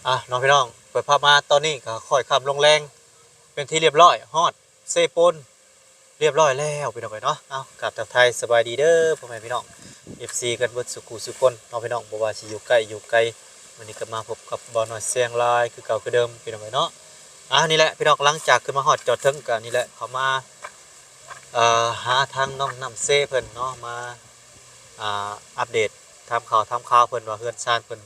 ອ່ະ ເນາະພີ່ນ້ອງ ເປີດພາບມາຕອນນີ້ກໍຄ່ອຍຄ່ຳລົງແລງເປັນທີ່ຮຽບຮ້ອຍ ຮອດເຊໂປນ ຮຽບຮ້ອຍແລ້ວພີ່ນ້ອງເອີຍເນາະ. ເອົາ ກາບທັກທາຍສະບາຍດີເດີພໍ່ແມ່ພີ່ນ້ອງ ເອັຟຊີ ກັນເບິດສູ່ຄູ່ສູ່ຄົນເນາະພີ່ນ້ອງ ບໍ່ວ່າຊິຢູ່ໃກ້ຢູ່ໄກ. ມື້ນີ້ກໍມາພົບກັບບ່າວນ້ອຍແຊງລາຍຄືເກົ່າຄືເດີມພີ່ນ້ອງເອີຍເນາະ. ອ່າ ນີ້ແຫຼະພີ່ນ້ອງ ຫຼັງຈາກຂຶ້ນມາຮອດຈອດເທິງກໍນີ້ແຫຼະ ເຂົ້າມາ ເອີ ຫາທາງນ້ອງນ້ຳເຊເພິ່ນເນາະ ມາ ອ່າ ອັບເດດ ຖາມຂ່າວຖາມຄາວເພິ່ນວ່າເຮືອນຊານເພິ່ນ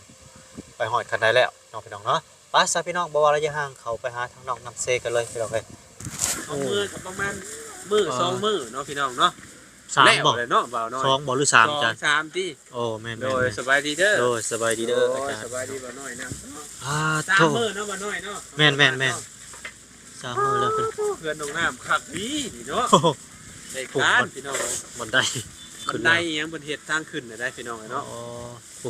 ໄປຮອດຂັ້ນໃດແລ້ວເນາະພີ່ນ້ອງເນາະ. ໄປຊະພີ່ນ້ອງ ບໍ່ວ່າໄລຍະຫ່າງ ເຂົ້າໄປຫາທາງນ້ອງນ້ຳເຊກັນເລີຍພີ່ນ້ອງເອີຍ. ເຮົາເມືອກໍປະມານມື້ສອງມື້ເນາະພີ່ນ້ອງເນາະ. ສາມບໍ່? ແລ້ວແຫຼະເນາະ ບ່າວນ້ອຍ. ສອງບໍ່ ຫຼື ສາມ ອາຈານ? ສອງ ສາມຕິ. ໂອ້ ແມ່ນໆໆ. ໂດຍ ສະບາຍດີເດີ. ໂດຍ ສະບາຍດີເດີອາຈານ. ໂດຍ ສະບາຍດີບ່າວນ້ອຍນຳເນາະ. ອ່າ ສາມມື້ເນາະບ່າວນ້ອຍເນາະ. ແມ່ນໆໆ. ສາມມື້ແລ້ວເພິ່ນ ເຮືອນນ້ອງນ້ຳຄັກດີນີ້ເນາະ. ໂອ້ໂຫ ໄດ້ການພີ່ນ້ອງເອີຍ. ບັນໄດ ບັນໄດອີ່ຫຍັງເພິ່ນເຮັດທາງຂຶ້ນນະໄດ໋ພີ່ນ້ອງເອີຍເນາະ. ອໍ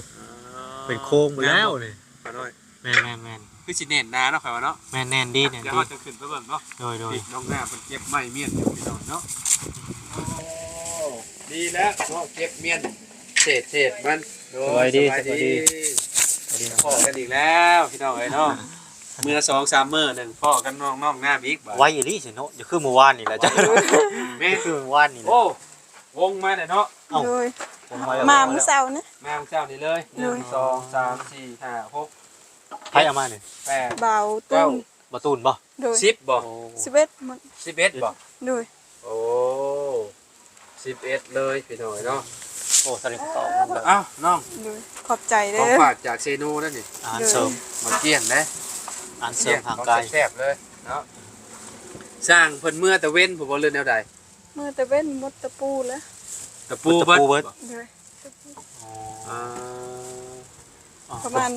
ເປັນໂຄງໝົດແລ້ວນີ້ ບ່າວນ້ອຍ. ແມ່ນໆໆ. ຄືຊິແໜ້ນໜາເນາະ ຂ້ອຍວ່າເນາະ. ແມ່ນໆ ດີ ແໜ້ນດີ. ດຽວເຮົາຈະຂຶ້ນໄປເບິ່ງເນາະ. ໂດຍໆ. ນີ້ນ້ອງນ້ຳເພິ່ນເກັບໄມ້ມ້ຽນຢູ່ພີ່ນ້ອງເນາະ. ໂອ້ ດີແລ້ວເນາະ ເກັບມ້ຽນເສດໆມັນ. ໂດຍ ສະບາຍດີ ສະບາຍດີ ສະບາຍດີ. ພໍ້ກັນອີກແລ້ວພີ່ນ້ອງເອີຍເນາະ. ເມື່ອສອງສາມມື້ໜຶ່ງພໍ້ກັບນ້ອງ ນ້ອງນ້ຳອີກບາດ. ໄວອີ່ຫຼີຊິເນາະ ຢ່າຄືມື້ວານນີ້ແຫຼະ. ໄວເນາະ. ແມ່ນ ຄືມື້ວານນີ້ແຫຼະ. ໂອ້ ວົງມາແລ້ວເນາະ. ເອົ້າ ໂດຍ ວົງມາແລ້ວ ມາມື້ເຊົ້ານີ້ ມາມື້ເຊົ້ານີ້ເລີຍ. ໂດຍ ໜຶ່ງ ສອງ ສາມ ສີ່ ຫ້າ ຫົກ ໃຜເອົາມານີ້? ແປດ ບ່າວຕູນ ເກົ້າ ບ່າວຕູນບໍ່? ໂດຍ ສິບບໍ່? ໂອ້ ສິບເອັດ ໝົດ ສິບເອັດບໍ່? ໂດຍ ໂອ້ ສິບເອັດເລີຍພີ່ນ້ອງເອີຍເນາະ. ໂອ້ ສະເລັດຕອບ. ເອົ້າ ນ້ອງ ໂດຍ ຂອບໃຈເດີ ຂອງຝາກຈາກເຊໂນເດີນີ້. ອາຫານເສີມ ໂດຍ ໝາກກ້ຽງເດ້ ອາຫານເສີມຮ່າງກາຍ ຂອງແຊບໆເລີຍເນາະ. ຊ່າງເພິ່ນເມືອແຕ່ເວັນພຸ້ນບໍ່ ຫຼືແນວໃດ? ເມືອແຕ່ເວັນ ໝົດຕະປູແລ້ວ ຕະປູເບິດ ຕະປູເບິດ. ໂດຍ ອໍ ອ່າ ປະມານ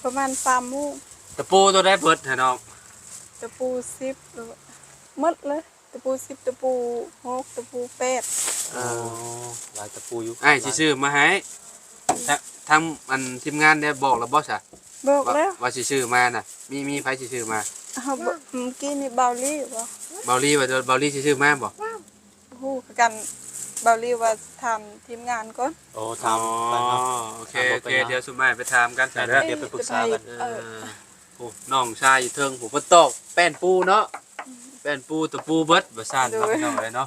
ປະມານສາມໂມງ. ຕະປູຕົວໃດເບິດຫະນ້ອງ? ຕະປູສິບ ໝົດເລີຍ ຕະປູສິບ ຕະປູຫົກ ຕະປູແປດ. ອໍ ຫຼາຍຕະປູຢູ່. ອ້າຍຊິຊື້ມາໃຫ້ ທ- ທາງອັນທີມງານໄດ້ບອກແລ້ວບໍ່ຊະ? ບອກແລ້ວ ວ່າ ວ່າຊິຊື້ມານະ. ມີ ມີໃຜຊິຊື້ມາ? ເຮົາ ເມື່ອກີ້ນີ້ ເບົາລີບໍ່? ເບົາລີວ່າ ເບົາລີຊິຊື້ມາບໍ່? ບໍ່ຮູ້ຄືກັນ ເບົາລີວ່າຖາມທີມງານກ່ອນ. ໂອ້ ຖາມ ອໍ ກັນເນາະ. ໂອເຄ ໂອເຄ ຖາມບໍ່ເປັນຫຍັງ ດຽວຊຸມອ້າຍໄປຖາມກັນຊະເດີ ແມ່ນໆ ດຽວໄປປຶກສາກັນ. ເອີ ເອີ ໂອ້ ນ້ອງຊາຍຢູ່ເທິງ ຜູ້ເພິ່ນຕອກແປ້ນປູເນາະ ແປ້ນປູຕະປູເບິດວ່າຊັ້ນເນາະ ໂດຍ ພີ່ນ້ອງເອີຍເນາະ.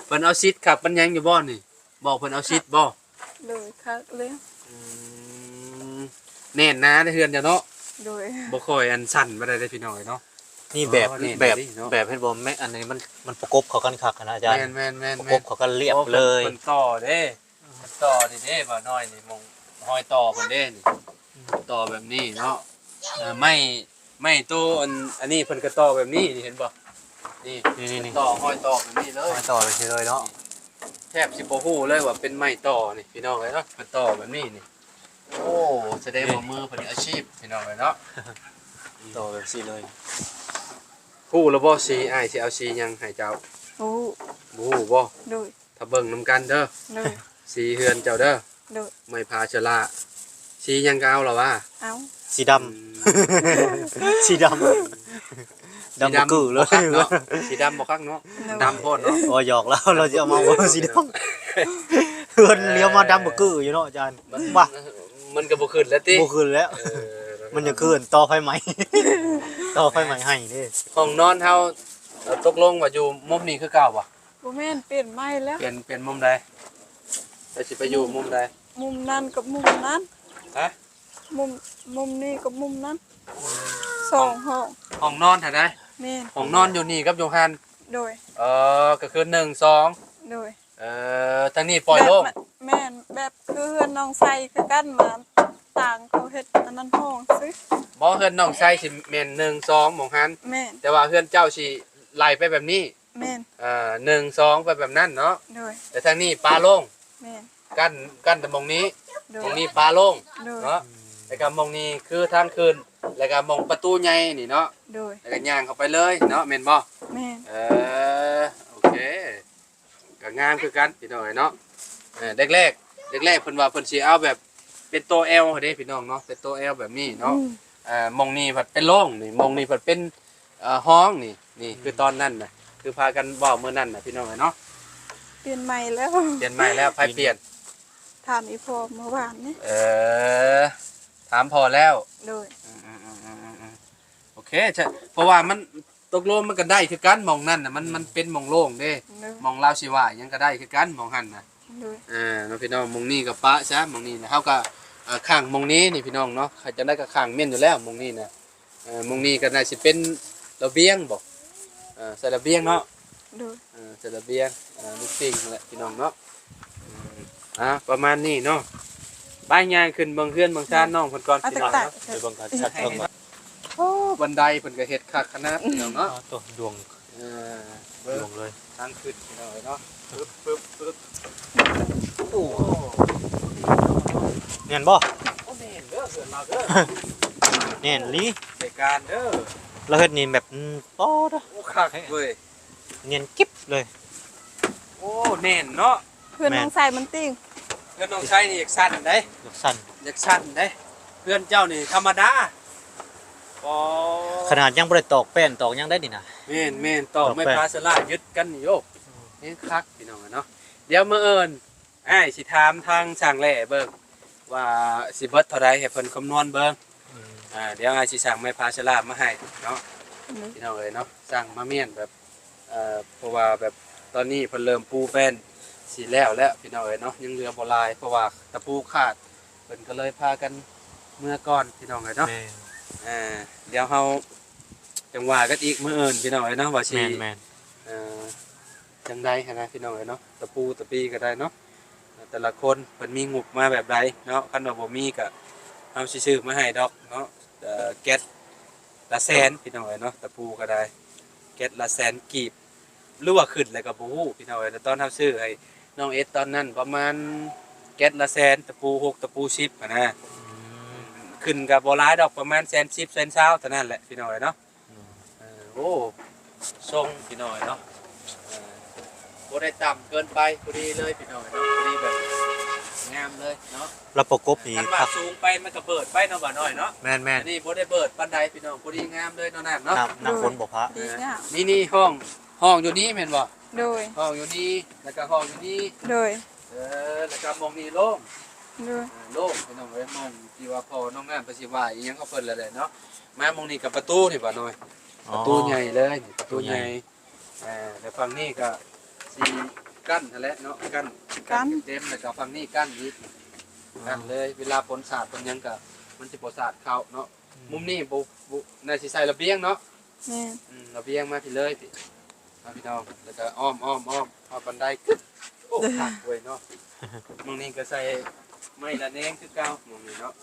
ເພິ່ນເອົາສິດຄັກປັນຫຍັງຢູ່ບໍ່ນີ້? ບອກເພິ່ນເອົາສິດບໍ່? ໂດຍ ຄັກເລີຍ. ອືມ ແໜ້ນໜາເດ້ເຮືອນເຈົ້າເນາະ. ໂດຍ ບໍ່ຄ່ອຍອັນສັ່ນປານໃດເດ້ພີ່ນ້ອງເອີຍເນາະ. ນີ້ແບບ ອໍ ແບບ ແບບເຫັນບໍ່ ແມ່ ອັນນີ້ມັນ ມັນປະກົບເຂົ້າກັນຄັກຫັ້ນນະອາຈານ. ແມ່ນໆໆໆ ປະກົບເຂົ້າກັນລຽບເລີຍ. ເພິ່ນຕໍ່ເດ້ ເພິ່ນຕໍ່ນີ້ເດ້ ບ່າວນ້ອຍນີ້ ໝ່ອງຮອຍຕໍ່ເພິ່ນເດ້ນີ້ ຕໍ່ແບບນີ້ເນາະ. ເອີ ໄມ້ ໄມ້ໂຕອັນ ອັນນີ້ເພິ່ນກໍຕໍ່ແບບນີ້ນີ້ ເຫັນບໍ່? ນີ້ ນີ້ໆໆ ຕໍ່ ຮອຍຕໍ່ແບບນີ້ເລີຍ ຮອຍຕໍ່ແບບນີ້ເລີຍເນາະ. ແທບຊິບໍ່ຮູ້ເລີຍວ່າເປັນໄມ້ຕໍ່ນີ້ພີ່ນ້ອງເອີຍເນາະ ເພິ່ນຕໍ່ແບບນີ້ນີ້. ໂອ້ ສະແດງວ່າມືເພິ່ນອາຊີບພີ່ນ້ອງເອີຍເນາະ ຕໍ່ແບບຊີ້ເລີຍ. ຮູ້ແລ້ວບໍ່ສີ ອ້າຍຊິເອົາສີຫຍັງໃຫ້ເຈົ້າ? ບໍ່ຮູ້ ບໍ່ຮູ້ບໍ່? ໂດຍ ຖ້າເບິ່ງນຳກັນເດີ ໂດຍ ສີເຮືອນເຈົ້າເດີ ໂດຍ ໄມ້ຜາເຊື້ອລາ ສີຫຍັງກໍເອົາລະຫວາ? ເອົາ ສີດຳ ອືມ ສີດຳ ດຳ ສີດຳ ບະກື້ເລີຍ ບໍ່ຄັກເນາະ ສີດຳບໍ່ຄັກເນາະ ໂດຍ ດຳໂພດເນາະ. ໂອ້ ຢອກລາວ ລາວຊິເອົາມາບໍ່ສີດຳ ເຮືອນຫຼຽວມາດຳບະກື້ຢູ່ເນາະອາຈານ ມັນ ບໍ່ ມັນກໍບໍ່ຂຶ້ນແລ້ວຕິ ບໍ່ຂຶ້ນແລ້ວ ເອີ ມັນຍັງຄືຕໍ່ໄຟໄໝ້ ຕໍ່ໄຟໄໝ້ໃຫ້ເດ້. ຫ້ອງນອນເຮົາ ເອີ ຕົກລົງວ່າຢູ່ມຸມນີ້ຄືເກົ່າບໍ່? ບໍ່ແມ່ນ ປ່ຽນໃໝ່ແລ້ວ. ປ່ຽນ ປ່ຽນມຸມໃດ? ແລ້ວຊິໄປຢູ່ມຸມໃດ? ມຸມນັ້ນກັບມຸມນັ້ນ. ຮະ? ມຸມ ມຸມນີ້ກັບມຸມນັ້ນ ສອງຫ້ອງ ຫ້ອງນອນຫັ້ນນະ? ແມ່ນ ຫ້ອງນອນຢູ່ນີ້ກັບຢູ່ຫັ້ນ? ໂດຍ ເອີ ກໍຄືໜຶ່ງ ສອງ ໂດຍ ເອີ ທາງນີ້ປ່ອຍໂລ່ງ ແບບ ແມ່ນ ແບບຄືເຮືອນນ້ອງໄຊຄືກັນ ມາຕ່າງເຂົາເຮັດອັນນັ້ນຫ້ອງຊື່ ບໍ່ ເຮືອນນ້ອງໄຊຊິແມ່ນໜຶ່ງ ສອງ ໝ່ອງຫັ້ນ ແມ່ນ ແຕ່ວ່າເຮືອນເຈົ້າຊິໄລ່ໄປແບບນີ້ ແມ່ນ ເອີ ໜຶ່ງ ສອງ ໄປແບບນັ້ນເນາະ ໂດຍ ແຕ່ທາງນີ້ປະໂລ່ງ ແມ່ນ ກັ້ນ ກັ້ນແຕ່ໝ່ອງນີ້ ໂດຍ ໝ່ອງນີ້ປະໂລ່ງ ໂດຍ ເນາະ ແລ້ວກໍໝ່ອງນີ້ຄືທາງຂຶ້ນ ແລ້ວກໍໝ່ອງປະຕູໃຫຍ່ນີ້ເນາະ ໂດຍ ແລ້ວກໍຍ່າງເຂົ້າໄປເລີຍເນາະ ແມ່ນບໍ່? ແມ່ນ ເອີ ໂອເຄ ກໍງາມຄືກັນພີ່ນ້ອງເອີຍເນາະ ເອີ ແລກໆ ແລກໆ ເພິ່ນວ່າເພິ່ນຊິເອົາແບບເປັນໂຕແອວເດ້ພີ່ນ້ອງເນາະ ເປັນໂຕແອວແບບນີ້ເນາະ ອືມ ເອີ ໝ່ອງນີ້ພັດເປັນໂລ່ງນີ້ ໝ່ອງນີ້ພັດເປັນ ເອີ ຫ້ອງນີ້ ນີ້ ອືມ ຄືຕອນນັ້ນນະ ຄືພາກັນເວົ້າມື້ນັ້ນນະພີ່ນ້ອງເອີຍເນາະ ປ່ຽນໃໝ່ແລ້ວ ປ່ຽນໃໝ່ແລ້ວ ໃຜປ່ຽນ? ຖາມອີ່ພໍ່ເມື່ອວານນີ້ ເອີ ຖາມພໍ່ແລ້ວ ໂດຍ ອືມ ເຄ ເພາະວ່າມັນ ຕົກລົງມັນກໍໄດ້ຄືກັນ ໝ່ອງນັ້ນນະ ມັນ ມັນເປັນໝ່ອງໂລ່ງເດ້ ໂດຍ ໝ່ອງລາວຊິວ່າຫຍັງກໍໄດ້ຄືກັນ ໝ່ອງຫັ້ນນະ ໂດຍ ເອີ ເນາະພີ່ນ້ອງ ໝ່ອງນີ້ກໍປະຊະ ໝ່ອງນີ້ນະ ເຮົາກໍ ເອີ ຂ້າງໝ່ອງນີ້ນີ້ພີ່ນ້ອງເນາະ ຄັນຈັ່ງໃດກໍຂ້າງແມ່ນຢູ່ແລ້ວ ໝ່ອງນີ້ນະ ເອີ ໝ່ອງນີ້ກໍໜ້າຊິເປັນລະບຽງບໍ ເອີ ໃສ່ລະບຽງເນາະ ໂດຍ ເອີ ໃສ່ລະບຽງ ເອີ ລູກຕິ່ງຫັ້ນແຫຼະພີ່ນ້ອງເນາະ ອືມ ອ່າ ປະມານນີ້ເນາະ ໄປຍ່າງຂຶ້ນເບິ່ງເຮືອນເບິ່ງຊານນ້ອງເພິ່ນກ່ອນ ເອົາ ພີ່ນ້ອງເນາະ ຕາຍໆ ໄປເບິ່ງກັນ ຊັກເບິ່ງກ່ອນ ໂອ້ ບັນໄດເພິ່ນກໍເຮັດຄັກຂະໜາດ ພີ່ນ້ອງເນາະ ໂອ້ ດວງ ເອີ ເບິ່ງ ດວງເລີຍ ທາງຂຶ້ນ ພີ່ນ້ອງເອີຍເນາະ ປຶບ ປຶບ ປຶບ ໂອ້ ແມ່ນບໍ່? ໂອ້ ແມ່ນເດີ ເຮືອນລາວເດີ ແມ່ນອີ່ຫຼີ ໃນການເດີ ລາວເຮັດນີ້ແບບ ອືມ ປອດ ໂອ້ ຄັກເວີຍ ນຽນກິບເລີຍ ໂອ້ ແໜ້ນເນາະ ເຮືອນ ແມ່ນ ນ້ອງໄຊມັນຕິ ເຮືອນນ້ອງໄຊນີ້ຢາກສັ່ນເດ້ ຢາກສັ່ນ ຢາກສັ່ນເດ້ ເຮືອນເຈົ້ານີ້ທຳມະດາ ອໍ ຂະໜາດຍັງບໍ່ໄດ້ຕອກແປ້ນຕອກຫຍັງໄດ້ນີ້ນະ ແມ່ນໆ ຕອກໄມ້ ຕອກແປ້ນ ພາສະລາຍຶດກັນຢູ່ ອືມ ແຮງຄັກ ພີ່ນ້ອງເນາະ ດຽວມື້ອື່ນ ອ້າຍຊິຖາມທາງຊ່າງແຫຼເບິ່ງວ່າຊິເບິດເທົ່າໃດ ໃຫ້ເພິ່ນຄຳນວນເບິ່ງ ອືມ ອ່າ ດຽວອ້າຍຊິສັ່ງໄມ້ພາສະລາມາໃຫ້ເນາະ ອືມ ພີ່ນ້ອງເອີຍເນາະ ສັ່ງມາມ້ຽນແບບ ເອີ ເພາະວ່າແບບຕອນນີ້ເພິ່ນເລີ່ມປູແປ້ນຊິແລ້ວແລ້ວ ພີ່ນ້ອງເອີຍເນາະ ຍັງເຫຼືອບໍ່ຫຼາຍ ເພາະວ່າຕະປູຂາດ ເພິ່ນກໍເລີຍພາກັນເມືອກ່ອນ ພີ່ນ້ອງເອີຍເນາະ ແມ່ນ ອ່າ ດຽວເຮົາຈັ່ງວ່າກັນອີກມື້ອື່ນ ພີ່ນ້ອງເອີຍເນາະ ວ່າຊິ ແມ່ນໆ ເອີ ຈັ່ງໃດຫັ້ນນະ ພີ່ນ້ອງເອີຍເນາະ ຕະປູຕະປີກໍໄດ້ເນາະ ແຕ່ລະຄົນເພິ່ນມີງົບມາແບບໃດເນາະ ຄັນວ່າບໍ່ມີກໍເຮົາຊິຊື້ມາໃຫ້ດອກເນາະ ເອີ ແກັດລະແສນ ພີ່ນ້ອງເອີຍເນາະ ຕະປູກໍໄດ້ ແກັດລະແສນກີບ ຫຼືວ່າຂຶ້ນແລ້ວກໍບໍ່ຮູ້ ພີ່ນ້ອງເອີຍ ແຕ່ຕອນເຮົາຊື້ໃຫ້ນ້ອງເອັດຕອນນັ້ນປະມານແກັດລະແສນ ຕະປູຫົກ ຕະປູສິບຫັ້ນນະ ອືມ ຂຶ້ນກໍບໍ່ຫຼາຍດອກ ປະມານແສນສິບ ແສນຊາວເທົ່ານັ້ນແຫຼະ ພີ່ນ້ອງເອີຍເນາະ ອືມ ເອີ ໂອ້ ຊົງ ພີ່ນ້ອງເນາະ ເອີ ບໍ່ໄດ້ຕ່ຳເກີນໄປ ພໍດີເລີຍ ພີ່ນ້ອງເນາະ ພໍດີແບບງາມເລີຍເນາະ ລະປະກົບນີ້ ຄັນວ່າສູງໄປມັນກໍເບີດໄປເນາະ ບ່າວນ້ອຍເນາະ ແມ່ນໆ ອັນນີ້ບໍ່ໄດ້ເບີດປານໃດ ພີ່ນ້ອງ ພໍດີງາມເລີຍເນາະ ນ້ຳເນາະ ນ້ຳ ນ້ຳຝົນບໍ່ພະ ດີງາມ ນີ້ ນີ້ຫ້ອງ ຫ້ອງຢູ່ນີ້ແມ່ນບໍ່? ໂດຍ ຫ້ອງຢູ່ນີ້ ແລ້ວກໍຫ້ອງຢູ່ນີ້ ໂດຍ ເອີ ແລ້ວກໍໝ່ອງນີ້ໂລ່ງ ໂດຍ ເອີ ໂລ່ງ ພີ່ນ້ອງເອີຍ ໝ່ອງທີ່ວ່າພໍ່ນ້ອງນ້ຳເພິ່ນຊິວ່າອີ່ຫຍັງຂອງເພິ່ນລະແຫຼະເນາະ ມາໝ່ອງນີ້ກໍປະຕູນີ້ບ່າວນ້ອຍ ອໍ ປະຕູໃຫຍ່ເລີຍ ປະຕູໃຫຍ່ ອ່າ ແລ້ວຝັ່ງນີ້ກໍຊິກັ້ນຫັ້ນແຫຼະເນາະ ກັ້ນ ກັ້ນ ກັ້ນເຕັມ ແລ້ວກໍຝັ່ງນີ້ກັ້ນອີກ ກັ້ນເລີຍ ເວລາຝົນສາດຝົນຫຍັງກໍມັນຊິບໍ່ສາດເຂົ້າເນາະ ອືມ ມຸມນີ້ບໍ່ ບໍ່ ໜ້າຊິໃສ່ລະບຽງເນາະ ແມ່ນ ອືມ ລະບຽງມາພີ້ເລີຍພີ້ ເອົາພີ່ນ້ອງ ແລ້ວກໍອ້ອມ ອ້ອມ ອ້ອມ ອ້ອມບັນໄດ ໂອ້ ຄັກເວີຍເນາະ ໝ່ອງນີ້ກໍໃສ່ໄມ້ລະແນງຄືເກົ່າ ໝ່ອງນີ້ເນາະ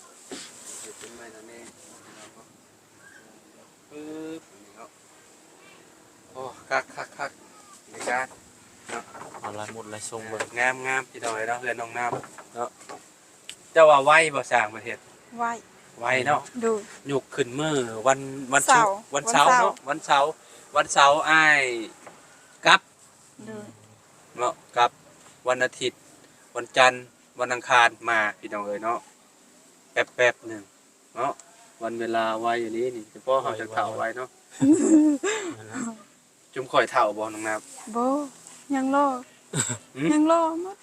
ເຮັດເປັນໄມ້ລະແນງ ປຶບ ນີ້ເນາະ ໂອ້ ຄັກໆໆ ເນາະ ເອົາລາຍໝົດລາຍຊົງເບິ່ງ ງາມໆ ພີ່ນ້ອງເອີຍເນາະ ເຮືອນນ້ອງນ້ຳເນາະ ເຈົ້າວ່າໄວບໍ່ ຊ່າງເພິ່ນເຮັດ ໄວ ໄວເນາະ ໂດຍ ຍົກຂຶ້ນມື້ວັນ ວັນສຸກ ເສົາ ວັນເສົາເນາະ ວັນເສົາ ວັນເສົາອ້າຍກັບ ໂດຍ ເນາະ ກັບ ວັນອາທິດ ວັນຈັນ ວັນອັງຄານມາ ພີ່ນ້ອງເອີຍເນາະ ແປັບໆໜຶ່ງເນາະ ວັນເວລາໄວອີ່ຫຼີນີ້ ສະເພາະເຮົາຈັ່ງເຖົ້າໄວເນາະ ຈຸມຂ້ອຍເຖົ້າບໍ່ ນ້ອງນ້ຳ ບໍ່ ຍັງຫຼໍ່ ຫືມ ຍັງຫຼໍ່ໝົດ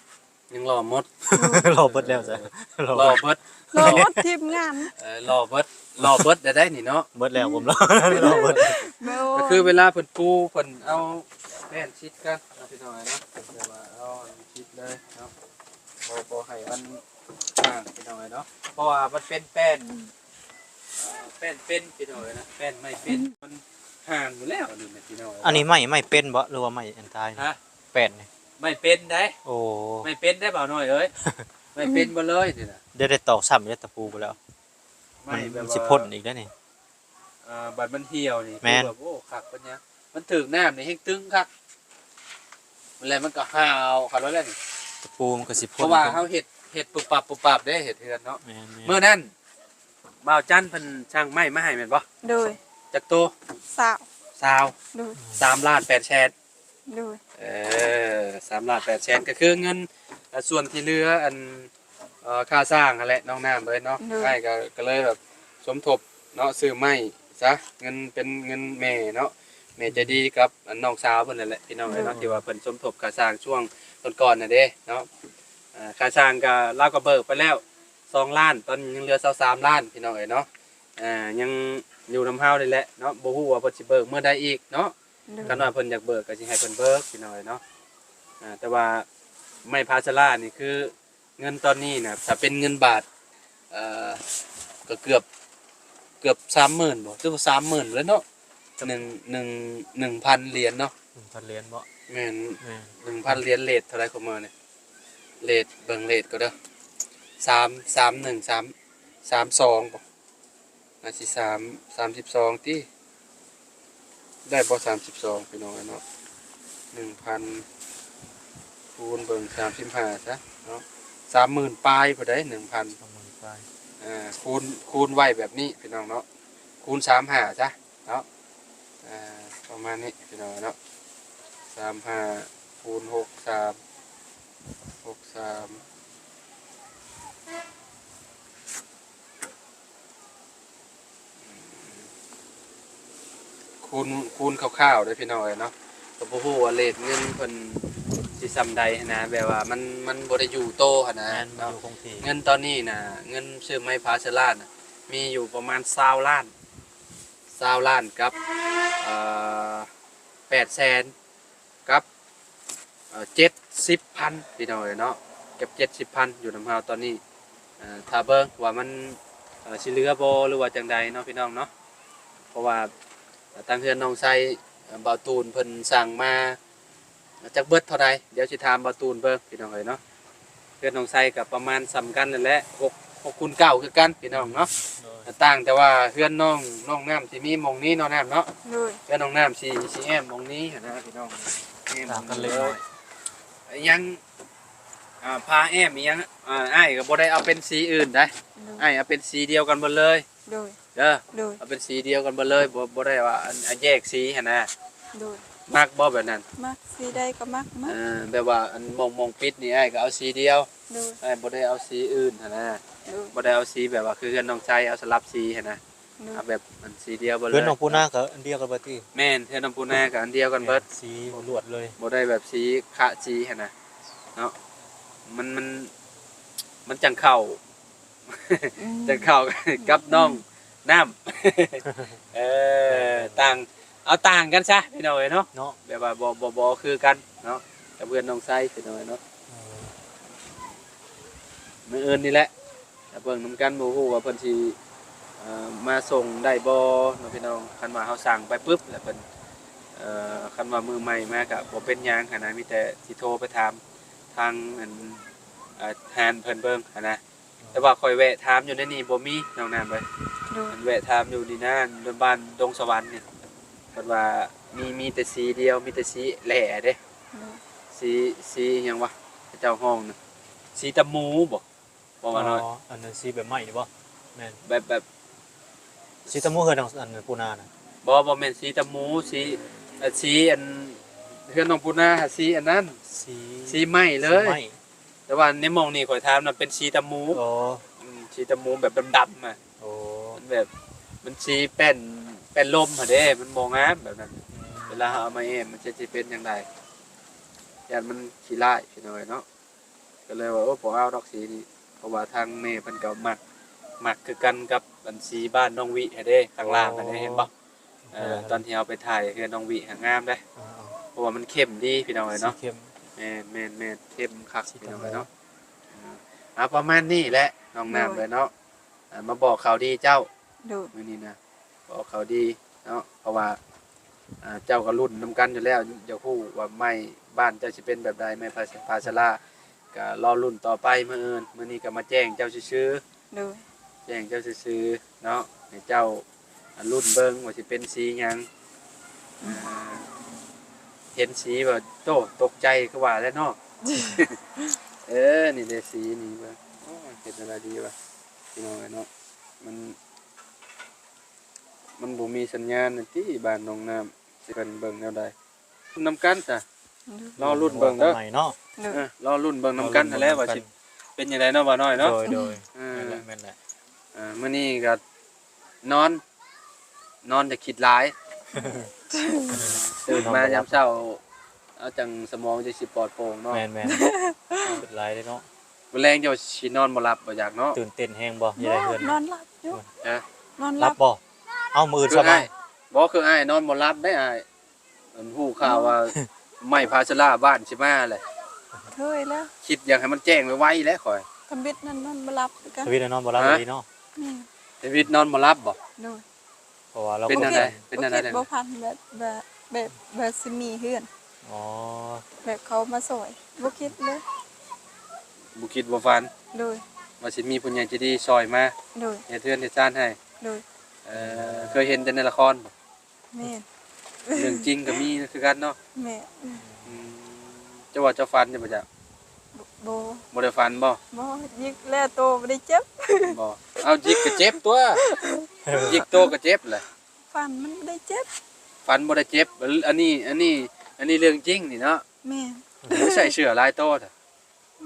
ຍັງຫຼໍ່ໝົດ ຫຼໍ່ເບິດແລ້ວຊະ ຫຼໍ່ເບິດ ຫຼໍ່ໝົດທີມງານ ເອີ ຫຼໍ່ເບິດ ຫຼໍ່ເບິດໄດ້ໄດ໋ນີ້ເນາະ ເບິດແລ້ວ ອືມ ຜົມຫຼໍ່ ຫຼໍ່ເບິດ ໂດຍ ກໍຄືເວລາເພິ່ນປູເພິ່ນເອົາແປ້ນຊິດກັນເນາະ ພີ່ນ້ອງເອີຍເນາະ ແບບວ່າເອົາຊິດເລີຍເນາະ ບໍ່ ບໍ່ໃຫ້ມັນ ອ່າ ພີ່ນ້ອງເອີຍເນາະ ເພາະວ່າມັນເປັນແປ້ນ ເອີ ແປ້ນເປັນ ພີ່ນ້ອງເອີຍນະ ແປ້ນໄມ້ເປັນ ມັນຫ່າງຢູ່ແລ້ວ ອັນນີ້ແມ່ນ ພີ່ນ້ອງເອີຍເນາະ ອັນນີ້ໄມ້ ໄມ້ເປັນບໍ່ ຫຼືວ່າໄມ້ອັນຕາຍ? ຮະ ແປ້ນນີ້ ໄມ້ເປັນໄດ໋ ໂອ້ ໄມ້ເປັນໄດ໋ ບ່າວນ້ອຍເອີຍ ໄມ້ເປັນເບິດເລີຍນີ້ນະ ດຽວໄດ້ຕອກຊ້ຳເດ້ ຕະປູໄປແລ້ວ ມັນ ມັນຊິພົ້ນອີກໄດ໋ນີ້ ອ່າ ບັດມັນຫ່ຽວນີ້ ແມ່ນ ຄືແບບ ໂອ້ ຄັກປານຫຍັງ ມັນຖືກນ້ຳນີ້ແຮ່ງຕຶງຄັກ ແລ້ວມັນກໍຫາວເຂົ້າແລ້ວນີ້ ຕະປູມັນກໍຊິພົ້ນ ເພາະວ່າເຮົາເຮັດ ເຮັດປຸບປັບປຸບປັບເດ້ ເຮັດເຮືອນເນາະ ແມ່ນໆ ມື້ນັ້ນ ບ່າວຈັນເພິ່ນສັ່ງໄມ້ມາໃຫ້ແມ່ນບໍ່? ໂດຍ ຈັກໂຕ? ຊາວ ຊາວ ໂດຍ ສາມລ້ານແປດແສນ ໂດຍ ເອີ ສາມລ້ານແປດແສນ ກໍຄືເງິນ ອ່າ ສ່ວນທີ່ເຫຼືອ ອັນ ເອີ ຄ່າສ້າງຫັ້ນແຫຼະ ນ້ອງນ້ຳເອີຍເນາະ ໂດຍ ອ້າຍກໍ ກໍເລີຍແບບສົມທົບເນາະ ຊື້ໄມ້ຊະ ເງິນເປັນເງິນແມ່ເນາະ ແມ່ໃຈດີກັບ ອັນ ນ້ອງສາວເພິ່ນນັ້ນແຫຼະ ພີ່ນ້ອງເອີຍເນາະ ໂດຍ ທີ່ວ່າເພິ່ນສົມທົບຄ່າສ້າງຊ່ວງກ່ອນໆນັ້ນເດ້ເນາະ ເອີ ຄ່າສ້າງກໍ ລາວກໍເບີກໄປແລ້ວສອງລ້ານ ຕອນນີ້ຍັງເຫຼືອຊາວສາມລ້ານ ພີ່ນ້ອງເອີຍເນາະ ອ່າ ຍັງ ຢູ່ນຳເຮົານີ້ແຫຼະເນາະ ບໍ່ຮູ້ວ່າເພິ່ນຊິເບີກມື້ໃດອີກເນາະ. ໂດຍ ຄັນວ່າເພິ່ນຢາກເບີກກໍຊິໃຫ້ເພິ່ນເບີກ ພີ່ນ້ອງເອີຍເນາະ. ອ່າ ແຕ່ວ່າໄມ້ພາສາລານີ້ຄື ເງິນຕອນນີ້ນະ ຖ້າເປັນເງິນບາດ ເອີ ກໍເກືອບ ເກືອບສາມໝື່ນບໍ່ ຫຼືວ່າສາມໝື່ນແລ້ວເນາະ. ໜຶ່ງ ໜຶ່ງ ໜຶ່ງພັນຫຼຽນເນາະ. ໜຶ່ງພັນຫຼຽນບໍ່? ແມ່ນ ແມ່ນ ໜຶ່ງພັນຫຼຽນ. ເລດເທົ່າໃດຂອງມື້ນີ້? ເລດ ເບິ່ງເລດກໍເດີ ສາມ ສາມໜຶ່ງ ສາມ ສາມສອງບໍ່? ໜ້າຊິສາມ ສາມສິບສອງຕິ ໄດ້ບໍ່ ສາມສິບສອງ ພີ່ນ້ອງເອີຍເນາະ. ໜຶ່ງພັນ ຄູນເບິ່ງ ສາມສິບຫ້າ ຊະເນາະ ສາມໝື່ນປາຍພຸ້ນໃດ໋ ໜຶ່ງພັນ ສາມໝື່ນປາຍ. ອ່າ ຄູນ ຄູນໄວ້ແບບນີ້ ພີ່ນ້ອງເນາະ ຄູນສາມຫ້າ ຊະເນາະ. ອ່າ ປະມານນີ້ ພີ່ນ້ອງເນາະ ສາມຫ້າ ຄູນ ຫົກສາມ ຫົກສາມ ຄູນ ຄູນຄ່າວໆເດ້ ພີ່ນ້ອງເອີຍເນາະ. ກໍບໍ່ຮູ້ວ່າເລດເງິນເພິ່ນຊິສ່ຳໃດຫັ້ນນະ ແບບວ່າມັນ ມັນບໍ່ໄດ້ຢູ່ໂຕຫັ້ນນະ ແມ່ນ ບໍ່ຢູ່ຄົງທີ່. ເງິນຕອນນີ້ນະ ເງິນຊື້ໄມ້ພາສາລານະ ມີຢູ່ປະມານຊາວລ້ານ ຊາວລ້ານກັບ ເອີ ແປດແສນ ກັບ ເອີ ເຈັດສິບພັນ ພີ່ນ້ອງເອີຍເນາະ ກັບເຈັດສິບພັນ ຢູ່ນຳເຮົາຕອນນີ້. ເອີ ຖ້າເບິ່ງວ່າມັນ ເອີ ຊິເຫຼືອບໍ່ ຫຼືວ່າຈັ່ງໃດເນາະ ພີ່ນ້ອງເນາະ. ເພາະວ່າ ເອີ ທາງເຮືອນນ້ອງໄຊ ເອີ ບ່າວຕູນເພິ່ນສັ່ງມາ ຈັກເບິດເທົ່າໃດ ດຽວຊິຖາມບ່າວຕູນເບິ່ງ ພີ່ນ້ອງເອີຍເນາະ. ເຮືອນນ້ອງໄຊກໍປະມານສ່ຳກັນນັ້ນແຫຼະ ຫົກ ຫົກຄູນເກົ້າຄືກັນ ພີ່ນ້ອງເນາະ. ໂດຍ ຕ່າງແຕ່ວ່າເຮືອນນ້ອງ ນ້ອງນ້ຳຊິມີໝ່ອງນີ້ເນາະ ນ້ຳເນາະ. ໂດຍ ເຮືອນນ້ອງນ້ຳຊິ ຊິແອ້ມໝ່ອງນີ້ຫັ້ນນະ ພີ່ນ້ອງ ແອ້ມ ຕ່າງກັນເລັກນ້ອຍ. ອີຫຍັງ ອ່າ ຜ້າແອ້ມອີຫຍັງ ອ່າ ອ້າຍກໍບໍ່ໄດ້ເອົາເປັນສີອື່ນໃດ໋ ໂດຍ ອ້າຍເອົາເປັນສີດຽວກັນເບິດເລີຍ. ໂດຍ ເດີ ໂດຍ ເອົາເປັນສີດຽວກັນເບິດເລີຍ ບໍ່ ບໍ່ໄດ້ວ່າ ອັນ ອັນແຍກສີຫັ້ນນະ. ໂດຍ ມັກບໍ່ແບບນັ້ນ? ມັກ ສີໃດກໍມັກໝົດ. ເອີ ແບບວ່າ ອັນ ໝ່ອງ ໝ່ອງປິດນີ້ ອ້າຍກໍເອົາສີດຽວ. ໂດຍ ອ້າຍບໍ່ໄດ້ເອົາສີອື່ນຫັ້ນນະ. ໂດຍ ບໍ່ໄດ້ເອົາສີແບບວ່າ ຄືເຮືອນນ້ອງໄຊເອົາສະຫຼັບສີຫັ້ນນະ. ໂດຍ ເອົາແບບ ອັນ ສີດຽວເບິດເລີຍ. ເຮືອນນ້ອງປູນາກໍອັນດຽວກັນເບິດຕິ? ແມ່ນ ເຮືອນນ້ອງປູນາກໍອັນດຽວກັນເບິດ. ແມ່ນ ສີລວດເລີຍ ບໍ່ໄດ້ແບບສີຄະສີຫັ້ນນະເນາະ. ມັນ ມັນ ມັນຈັ່ງເຂົ້າ ອືມ ຈັ່ງເຂົ້າກັບນ້ອງ ອືມ ນ້ຳ ເອີ ແມ່ນໆໆ ຕ່າງ ເອົາຕ່າງກັນຊະ ພີ່ນ້ອງເອີຍເນາະ ເນາະ ແບບວ່າບໍ່ ບໍ່ ບໍ່ຄືກັນເນາະ ກັບເພື່ອນນ້ອງໄຊ ພີ່ນ້ອງເອີຍເນາະ. ເອີ ມື້ອື່ນນີ້ແຫຼະ ຖ້າເບິ່ງນຳກັນ ບໍ່ຮູ້ວ່າເພິ່ນຊິ ເອີ ມາສົ່ງໄດ້ບໍ່ເນາະ ພີ່ນ້ອງ. ຄັນວ່າເຮົາສັ່ງໄປປຶບ ແລ້ວເພິ່ນ ເອີ ຄັນວ່າມື້ໃໝ່ມາກະບໍ່ເປັນຫຍັງຫັ້ນນະ ມີແຕ່ຊິໂທໄປຖາມທາງ ອັນ ເອີ ຮ້ານເພິ່ນເບິ່ງຫັ້ນນະ. ແຕ່ວ່າຂ້ອຍແວະຖາມຢູ່ໃນນີ້ບໍ່ມີ ນ້ອງນ້ຳເອີຍ. ໂດຍ ອັນແວະຖາມຢູ່ນີ້ນະ ບ້ານດົງສະຫວັນນີ້ ເພິ່ນວ່າມີ ມີແຕ່ສີດຽວ ມີແຕ່ສີແຫຼເດ້. ໂດຍ ສີ ສີຫຍັງວະ ເຂົາເຈົ້າຮ້ອງນະ ສີຕະໝູບໍ? ບໍ່ວ່ານ້ອຍ ອໍ ອັນນັ້ນສີແບບໄມ້ນີ້ບໍ? ແມ່ນ ແບບ ແບບ ສີຕະໝູເຮືອນ ອັນ ອັນປູນານະ? ບໍ່ ບໍ່ແມ່ນສີຕະໝູ ສີ ເອີ ສີ ອັນ ເຮືອນນ້ອງປູນາ ສີອັນນັ້ນ ສີ ສີໄມ້ເລີຍ ສີໄມ້. ແຕ່ວ່າໃນໝ່ອງນີ້ຂ້ອຍຖາມນະ ເປັນສີຕະໝູ. ອໍ ອືມ ສີຕະໝູແບບດຳໆ ອະ. ໂອ້ ມັນແບບ ມັນສີແປ້ນ ແປ້ນລົມຫັ້ນເດ້ ມັນບໍ່ງາມແບບນັ້ນ. ອືມ ເວລາເຮົາເອົາມາແອ້ມ ມັນຈະ ຊິເປັນຈັ່ງໃດ? ຢ້ານມັນຂີ້ລ້າຍ ພີ່ນ້ອງເອີຍເນາະ. ກໍເລີຍວ່າ ໂອ້ ບໍ່ເອົາດອກສີນີ້ ເພາະວ່າທາງແມ່ເພິ່ນກໍມັກ ມັກຄືກັນກັບອັນສີບ້ານນ້ອງວິຫັ້ນເດ້ ຂ້າງລ່າງຫັ້ນເດ້. ໂອ້ ເຫັນບໍ່? ເອີ ເອີ ຕອນທີ່ເຮົາໄປຖ່າຍເຮືອນນ້ອງວິຫັ້ນງາມເດ້. ເອີ ເອີ ເພາະວ່າມັນເຂັ້ມດີ ພີ່ນ້ອງເອີຍເນາະ ສີເຂັ້ມ. ແມ່ນໆໆ ເຂັ້ມຄັກ ສີ ພີ່ນ້ອງເອີຍເນາະ. ເອີ ເອົາ ປະມານນີ້ແຫຼະ ນ້ອງນ້ຳ ໂດຍ ເອີຍເນາະ. ອ່າ ມາບອກຂ່າວດີເຈົ້າ. ໂດຍ ມື້ນີ້ນະ ບອກຂ່າວດີເນາະ ເພາະວ່າ ອ່າ ເຈົ້າກໍລຸ້ນນຳກັນຢູ່ແລ້ວ ຢາກຮູ້ວ່າໄມ້ບ້ານເຈົ້າຊິເປັນແບບໃດ ໄມ້ພາ ພາສາລາ ກໍລໍລຸ້ນຕໍ່ໄປມື້ອື່ນ. ມື້ນີ້ກໍມາແຈ້ງເຈົ້າຊື່ໆ. ໂດຍ ແຈ້ງເຈົ້າຊື່ໆເນາະ ໃຫ້ເຈົ້າລຸ້ນເບິ່ງວ່າຊິເປັນສີຫຍັງ. ອືມ ອ່າ ເຫັນສີວ່າ ໂຕ ຕົກໃຈຄືວ່າແຫຼະເນາະ. ເອີ ນີ້ເດ້ສີນີ້ວ່າ ໂອ້ຍ ເຮັດແນວໃດດີວະ ພີ່ນ້ອງເອີຍເນາະ. ມັນ ມັນບໍ່ມີສັນຍານນັ້ນຕິ ບ້ານໜອງນ້ຳ ຊິເພິ່ນເບິ່ງແນວໃດ ນຳກັນຊະ. ໂດຍ ລໍລຸ້ນເບິ່ງເດີ ລໍລຸ້ນເບິ່ງນຳກັນ. ໂດຍ ຫັ້ນແຫຼະວ່າຊິເປັນຈັ່ງໃດເນາະ ບ່າວນ້ອຍເນາະ. ໂດຍ ໂດຍ ເອີ ແມ່ນແຫຼະ ແມ່ນແຫຼະ. ອ່າ ມື້ນີ້ກໍນອນ ນອນແຕ່ຄິດຫຼາຍ ຕື່ນມາຍາມເຊົ້າ ເອົາຈັ່ງສະໝອງຈັ່ງຊິປອດໂປ່ງເນາະ. ແມ່ນໆ ຄິດຫຼາຍເດ້ເນາະ. ມື້ແລງເຈົ້າຊິນອນບໍ່ຫຼັບບໍ່ຢາກເນາະ? ຕື່ນເຕັ້ນແຮງບໍ່? ບໍ່ ຢາກໄດ້ເຮືອນ ນອນຫຼັບຢູ່. ຮະ? ນອນຫຼັບ ຫຼັບບໍ່? ເອົາ ມື້ອື່ນ ຄື ຊະມາ ອ້າຍ ບໍ່ ຄືອ້າຍນອນບໍ່ຫຼັບເດ້ອ້າຍ ອັນຮູ້ຂ່າວວ່າ ໄມ້ພາສາລາບ້ານຊິມາແຫຼະ ເຄີຍແລ້ວ ຄິດຢາກໃຫ້ມັນແຈ້ງໄວໆແຫຼະຂ້ອຍ ທຳອິດນັ້ນນອນບໍ່ຫຼັບຄືກັນ ທຳອິດນອນບໍ່ຫຼັບ ຮະ? ອີ່ຫຼີເນາະ ແມ່ນ ທຳອິດນອນບໍ່ຫຼັບບໍ່? ໂດຍ ເພາະວ່າລາວ ເປັນແນວໃດ? ເປັນແນວໃດ? ບໍ່ຄິດ ບໍ່ຝັນແບບ ແບບ ແບບ ແບບຊິມີເຮືອນ ອໍ ແບບເຂົາມາຊ່ອຍ ບໍ່ຄິດເລີຍ ບໍ່ຄິດບໍ່ຝັນ ໂດຍ ວ່າຊິມີຜູ້ໃຫຍ່ໃຈດີຊ່ອຍມາ ໂດຍ ເຮັດເຮືອນເຮັດຊານໃຫ້ ໂດຍ ເອີ ເຄີຍເຫັນແຕ່ໃນລະຄອນບໍ່? ແມ່ນ ເລື່ອງຈິງກໍມີຄືກັນເນາະ ແມ່ນ ອືມ ເຈົ້າວ່າເຈົ້າຝັນຢູ່ບໍ່? ບໍ່ ບໍ່ໄດ້ຝັນບໍ່? ບໍ່ ຢິກແລ້ວໂຕບໍ່ໄດ້ເຈັບ ບໍ່ ເອົາ ຢິກກໍເຈັບຕົວະ ຢິກໂຕກໍເຈັບແຫຼະ ຝັນມັນບໍ່ໄດ້ເຈັບ ຝັນບໍ່ໄດ້ເຈັບ ອັນນີ້ ອັນນີ້ ອັນນີ້ເລື່ອງຈິງນີ້ເນາະ ແມ່ນ ຄືໃສ່ເສື້ອຫຼາຍໂຕແທ້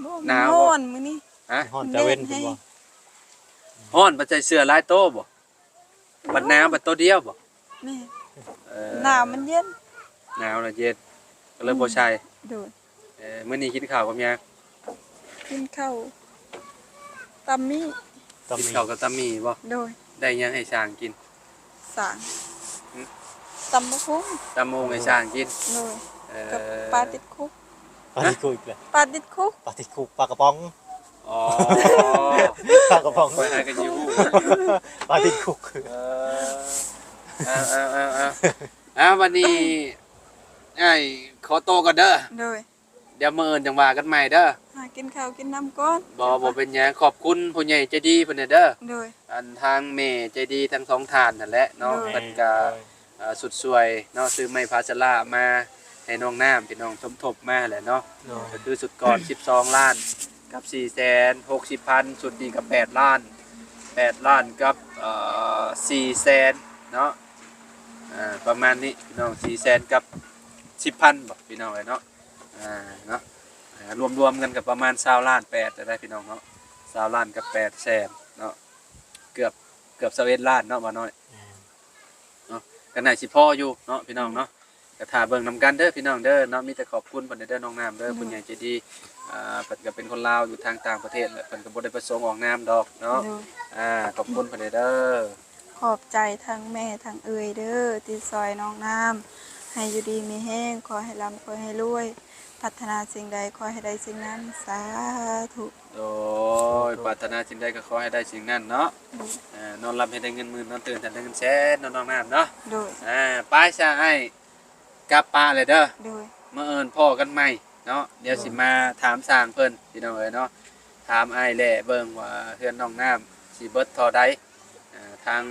ບໍ່ ໜາວບໍ່? ຮ້ອນມື້ນີ້ ຮະ? ຮ້ອນຕາເວັນພຸ້ນບໍ່? ຮ້ອນບັດໃສ່ເສື້ອຫຼາຍໂຕບໍ່? ບັດໜາວບັດໂຕດຽວບໍ່? ແມ່ນ ເອີ ໜາວມັນເຢັນ ໜາວລະເຢັນ ກໍເລີຍບໍ່ໃສ່ ອືມ ໂດຍ ເອີ ມື້ນີ້ກິນເຂົ້າກັບຫຍັງ? ກິນເຂົ້າຕຳໝີ່ ຕຳໝີ່ ກິນເຂົ້າກັບຕຳໝີ່ບໍ່? ໂດຍ ໄດ້ຫຍັງໃຫ້ຊ້າງກິນ? ຊ້າງ ຫຶ? ຕຳບັກຫຸ່ງ ຕຳບັກຫຸ່ງໃຫ້ຊ້າງກິນ ໂດຍ ເອີ ກັບປາຕິດຄຸກ ປາຕິດຄຸກອີກແລ້ວ ປາຕິດຄຸກ ປາຕິດຄຸກ ປາກະປ໋ອງ ອໍ ປາກະປ໋ອງ ຂ້ອຍຫາກໍຊິຮູ້ ປາຕິດຄຸກ ເອີ ເອົາໆໆໆ ເອົາ ບັດນີ້ອ້າຍຂໍໂຕກ່ອນເດີ ໂດຍ ດຽວມື້ອື່ນຈັ່ງວ່າກັນໃໝ່ເດີ ຫາກິນເຂົ້າກິນນ້ຳກ່ອນ ບໍ່ ບໍ່ເປັນຫຍັງ ຂອບຄຸນຜູ້ໃຫຍ່ໃຈດີເພິ່ນແດ່ເດີ ໂດຍ ອັນທາງແມ່ໃຈດີທັງສອງທ່ານຫັ້ນແຫຼະເນາະ ໂດຍ ເພິ່ນກໍ ໂດຍ ເອີ ຊຸດຊ່ວຍເນາະ ຊື້ໄມ້ພາສາລາມາໃຫ້ນ້ອງນ້ຳ ພີ່ນ້ອງສົມທົບມາແຫຼະເນາະ ໂດຍ ກໍຄືຊຸດກ່ອນສິບສອງລ້ານກັບສີ່ແສນຫົກສິບພັນ ຊຸດນີ້ກໍແປດລ້ານ ແປດລ້ານກັບ ເອີ ສີ່ແສນເນາະ ອ່າ ປະມານນີ້ພີ່ນ້ອງ ສີ່ແສນກັບສິບພັນບໍພີ່ນ້ອງເອີຍເນາະ ອ່າ ເນາະ ອ່າ ລວມໆກັນກໍປະມານຊາວລ້ານແປດແລ້ວໄດ໋ພີ່ນ້ອງເນາະ ຊາວລ້ານກັບແປດແສນເນາະ ເກືອບ ເກືອບຊາວເອັດລ້ານເນາະ ບ່າວນ້ອຍ ແມ່ນ ເນາະ ກໍໜ້າຊິພໍຢູ່ເນາະພີ່ນ້ອງເນາະ ກໍຖ້າເບິ່ງນຳກັນເດີພີ່ນ້ອງເດີເນາະ ມີແຕ່ຂອບຄຸນເພິ່ນເດີນ້ອງນ້ຳເດີ ໂດຍ ຜູ້ໃຫຍ່ໃຈດີ ອ່າ ເພິ່ນກໍເປັນຄົນລາວຢູ່ທາງຕ່າງປະເທດແຫຼະ ເພິ່ນກໍບໍ່ໄດ້ປະສົງອອກນາມດອກເນາະ ໂດຍ ອ່າ ຂອບຄຸນເພິ່ນເດີ ຂອບໃຈທັງແມ່ທັງເອື້ອຍເດີ ທີ່ຊ່ອຍນ້ອງນ້ຳ ໃຫ້ຢູ່ດີມີແຮງ ຂໍໃຫ້ລ່ຳ ຂໍໃຫ້ລວຍ ປາດຖະໜາສິ່ງໃດ ຂໍໃຫ້ໄດ້ສິ່ງນັ້ນ ສາທຸ ໂດຍ ປາດຖະໜາສິ່ງໃດກໍຂໍໃຫ້ໄດ້ສິ່ງນັ້ນເນາະ ໂດຍ ເອີ ນອນຫຼັບໃຫ້ໄດ້ເງິນໝື່ນ ນອນຕື່ນໃຫ້ໄດ້ເງິນແສນເນາະ ນ້ອງນ້ຳເນາະ ໂດຍ ອ່າ ໄປຊະອ້າຍ ກັບປະແລ້ວເດີ ໂດຍ ມື້ອື່ນພໍ້ກັນໃໝ່ເນາະ ດຽວ ໂດຍ ຊິມາຖາມຊ່າງເພິ່ນ ພີ່ນ້ອງເອີຍເນາະ ຖາມອ້າຍແຫຼະເບິ່ງວ່າເຮືອນນ້ອງນ້ຳຊິເບິດທໍ່ໃດ ອ່າ ທາງ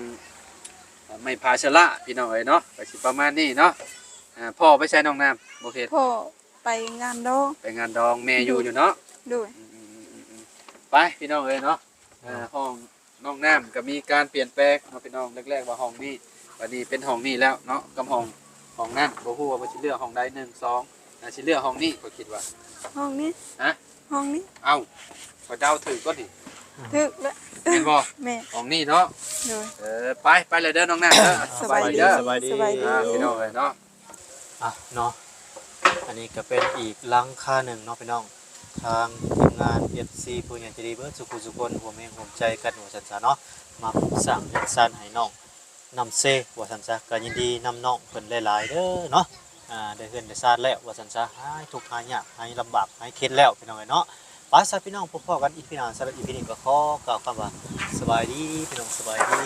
ໄມ້ພາຊະລະ ພີ່ນ້ອງເອີຍເນາະ ກໍຊິປະມານນີ້ເນາະ ອ່າ ພໍ່ໄປໃສນ້ອງນ້ຳ ບໍ່ເຫັນ ພໍ່ໄປງານດອງ ໄປງານດອງ ແມ່ຢູ່ ໂດຍ ຢູ່ເນາະ ໂດຍ ອືມໆ ໄປ ພີ່ນ້ອງເອີຍເນາະ ອ່າ ຫ້ອງນ້ອງນ້ຳກໍມີການປ່ຽນແປງເນາະພີ່ນ້ອງ ແລກໆວ່າຫ້ອງນີ້ ບັດນີ້ເປັນຫ້ອງນີ້ແລ້ວເນາະ ກັບຫ້ອງ ຫ້ອງນັ້ນ ບໍ່ຮູ້ວ່າເພິ່ນຊິເລືອກຫ້ອງໃດ ໜຶ່ງ ສອງ ໜ້າຊິເລືອກຫ້ອງນີ້ ຂ້ອຍຄິດວ່າ ຫ້ອງນີ້ ຮະ? ຫ້ອງນີ້ ເອົ້າ ຂ້ອຍເດົາຖືກບໍ່ນີ້ ຖືກແລ້ວ ແມ່ນບໍ່? ແມ່ນ ຫ້ອງນີ້ເນາະ ໂດຍ ເອີ ໄປ ໄປແລ້ວເດີນ້ອງນ້ຳເດີ ສະບາຍດີເດີ ສະບາຍດີ ສະບາຍດີ ອ່າ ພີ່ນ້ອງເອີຍເນາະ ອ່ະເນາະ ອັນນີ້ກໍເປັນອີກຫຼັງຄາໜຶ່ງເນາະພີ່ນ້ອງ ທາງທີມງານ ເອັຟຊີ ຜູ້ໃຫຍ່ໃຈດີເບິດສູ່ຜູ້ສູ່ຄົນ ຮ່ວມແຮງຮ່ວມໃຈກັນວ່າຊັ້ນຊະເນາະ ມາປຸກສ້າງເຮືອນຊານໃຫ້ນ້ອງນ້ຳເຊວ່າຊັ້ນຊະ ກໍຍິນດີນຳນ້ອງເພິ່ນຫຼາຍໆເດີເນາະ ອ່າ ໄດ້ເຮືອນໄດ້ຊານແລ້ວວ່າຊັ້ນຊະ ຫາຍທຸກຫາຍຍາກ ຫາຍລຳບາກ ຫາຍເຂັດແລ້ວ ພີ່ນ້ອງເອີຍເນາະ ໄປຊະພີ່ນ້ອງ ພົບພໍ້ກັນອີພີໜ້າ ສຳລັບອີພີນີ້ກໍຂໍກ່າວຄຳວ່າ ສະບາຍດີ ພີ່ນ້ອງ ສະບາຍດີ.